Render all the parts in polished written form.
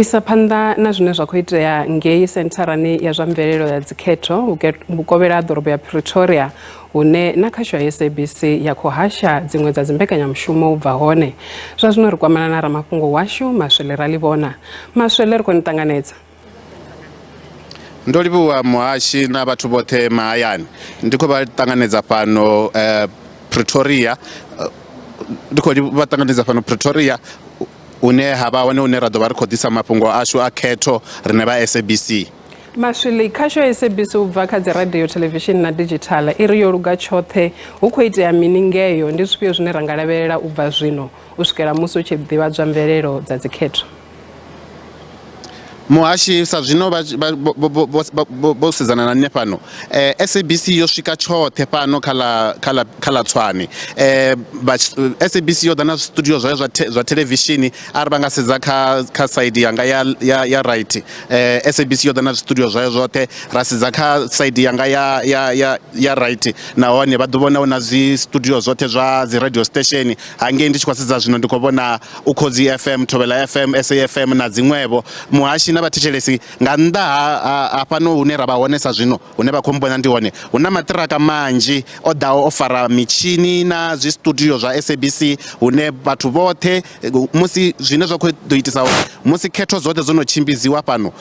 Isa phanḓa na zwine zwa khou itea ngei sentharani ya zwa mvelelo ya dzikhetho vhukovhela ha ḓorobo ya Pretoria, hune na khasho ya SABC ya khou hasha dziṅwe dza dzimbekanyamushumo u bva hone. Zwa zwino ri kwamana na ramafhungo washu Maswele Ralivhona. Maswele, ri khou ni ṱanganedza. Ndo livhuwa muhashi na vhathu vhoṱhe mahayani. Ndi khou vha ṱanganedza fhano Pretoria, ndi khou vha ṱanganedza fhano Pretoria hune ha vha hone hune ra ḓo vha ri khou ḓisa mafhungo ashu a khetho rine vha SABC. Maswili, khasho ya SABC u bva kha dzi radio, television na digital i ri yo luga tshoṱhe. Hu khou itea mini ngeyo? Ndi zwifhio zwine ra nga lavhelela u bva zwino u swikela musi hu tshi ḓivhadzwa mvelelo dza dzikhetho? Muhashi, sa zwino vho sedzana na nṋe fhano, SABC yo swika tshoṱhe fhano kha ḽa Tshwane. SABC yo ḓa na studio zwayo zwa thelevishini. Arali vha nga sedza kha side yanga ya right, SABC yo ḓa na studio zwayo zwoṱhe. Ra sedza kha side yanga ya right, nahone vha ḓo vhona hu na zwi studio zwoṱhe zwa dzi radio station. Hangei ndi tshi khou sedza zwino, ndi khou vhona Ukhozi FM, Thobela FM, SAFM na dziṅwevho. Muhashi na vhathetshelesi, nga nnḓa ha fhano hune ra vha hone sa zwino, hune vha khou mbona ndi hone, hu na maṱiraka manzhi o ḓaho o fara mitshini na zwi studio zwa SABC, hune vhathu vhoṱhe musi zwine zwa khou ḓo itisa uri musi khetho dzoṱhe dzo no tshimbidziwa fhano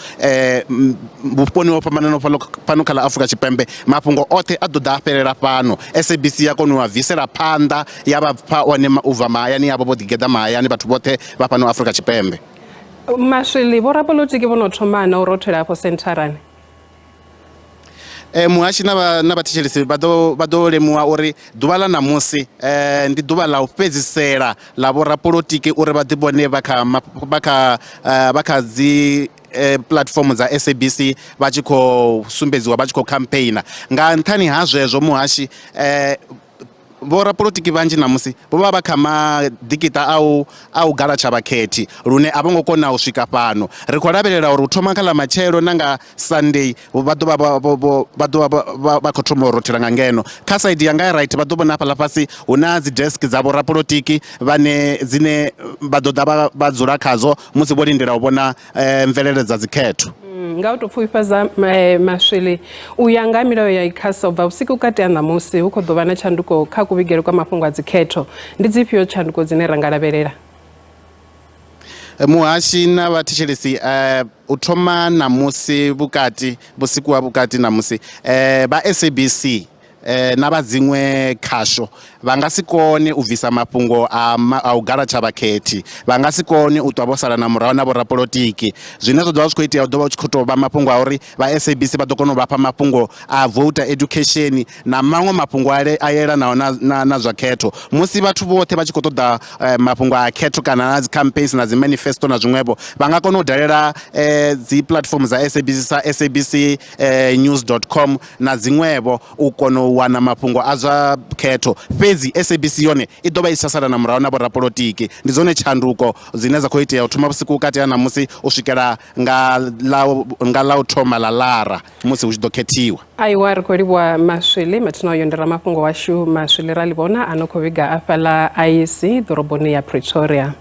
vhuponi ho fhambananaho fhano kha ḽa Afrika Tshipembe, mafhungo oṱhe a ḓo ḓa a fhelela fhano. SABC ya kona u a bvisela phanḓa ya vha pfa one u bva mahayani avho, vho ḓigeḓa mahayani, vhathu vhoṱhe vha fhano Afrika Tshipembe. Maswili, vhorapolotiki vho no thoma na u rothela afho sentharani? Muhashi na vhathetshelesi vha ḓo lemuwa uri ḓuvha ḽa ṋamusi ndi ḓuvha ḽa u fhedzisela ḽa vhorapolotiki uri vha ḓi vhone vha kha dzi platform dza SABC vha tshi khou sumbedziwa vha tshi khou campaigner. Nga nṱhani ha zwezwo, muhashi, vhorapolotiki vhanzhi ṋamusi vho vha vha kha maḓikiṱa a u galatsha vhakhethi, lune a vho ngo kona u swika fhano. Ri khou lavhelela uri u thoma kha ḽa matshelo na nga Sunday vha ḓo vha vha ḓo vha vha khou thoma u rothela nga ngeno. Kha side yanga ya right vha ḓo vhona hafhaḽa fhasi hu na dzi desk dza vhorapolotiki vhane dzine vha ḓo ḓa vha dzula khadzo musi vho lindela u vhona mvelele dza dzikhetho. Nga u tou pfufhifhadza, Maswili, u ya nga milayo ya ICASA, u bva vhusiku kati ha ṋamusi hu khou ḓo vha na tshanduko kha kuvhigele kwa mafhungo a dzikhetho. Ndi dzifhio tshanduko dzine ra nga lavhelela? Muhashi na vhathetshelesi, u thoma ṋamusi vhukati, vhusiku ha vhukati ṋamusi, vha SABC na vha dziṅwe khasho vha nga si kone u bvisa mafhungo a u galatsha vhakhethi, vha nga si kone u ṱwa vho sala na murahu na vhorapolotiki. Zwine zwa ḓo vha zwi khou itea, hu ḓo vha hu tshi khou tou vha mafhungo a uri vha SABC vha ḓo kona u vhafha mafhungo a voter education na maṅwe mafhungo a yelanaho na zwa khetho. Musi vhathu vhoṱhe vha tshi khou ṱoḓa mafhungo a khetho kana na dzi campaigns na dzi manifesto na zwiṅwevho, vha nga kona u dalela dzi platform dza SABC sa SABC news.com na dziṅwevho u kona u wana mafhungo a zwa khetho. Fhedzi SABC yone i ḓo vha i sa sala na murahu na vhorapolotiki. Ndi dzone tshanduko dzine dza khou itea u thoma vhusiku vhukati ha ṋamusi u swikela nga ḽa u thoma ḽa Lara musi hu tshi ḓo khethiwa. Aiwa, ri khou livhuwa Maswili. Mathina uyo ndi ramafhungo washu Maswili Ralivhona, a no khou vhiga afhaḽa IEC ḓoroboni ya Pretoria.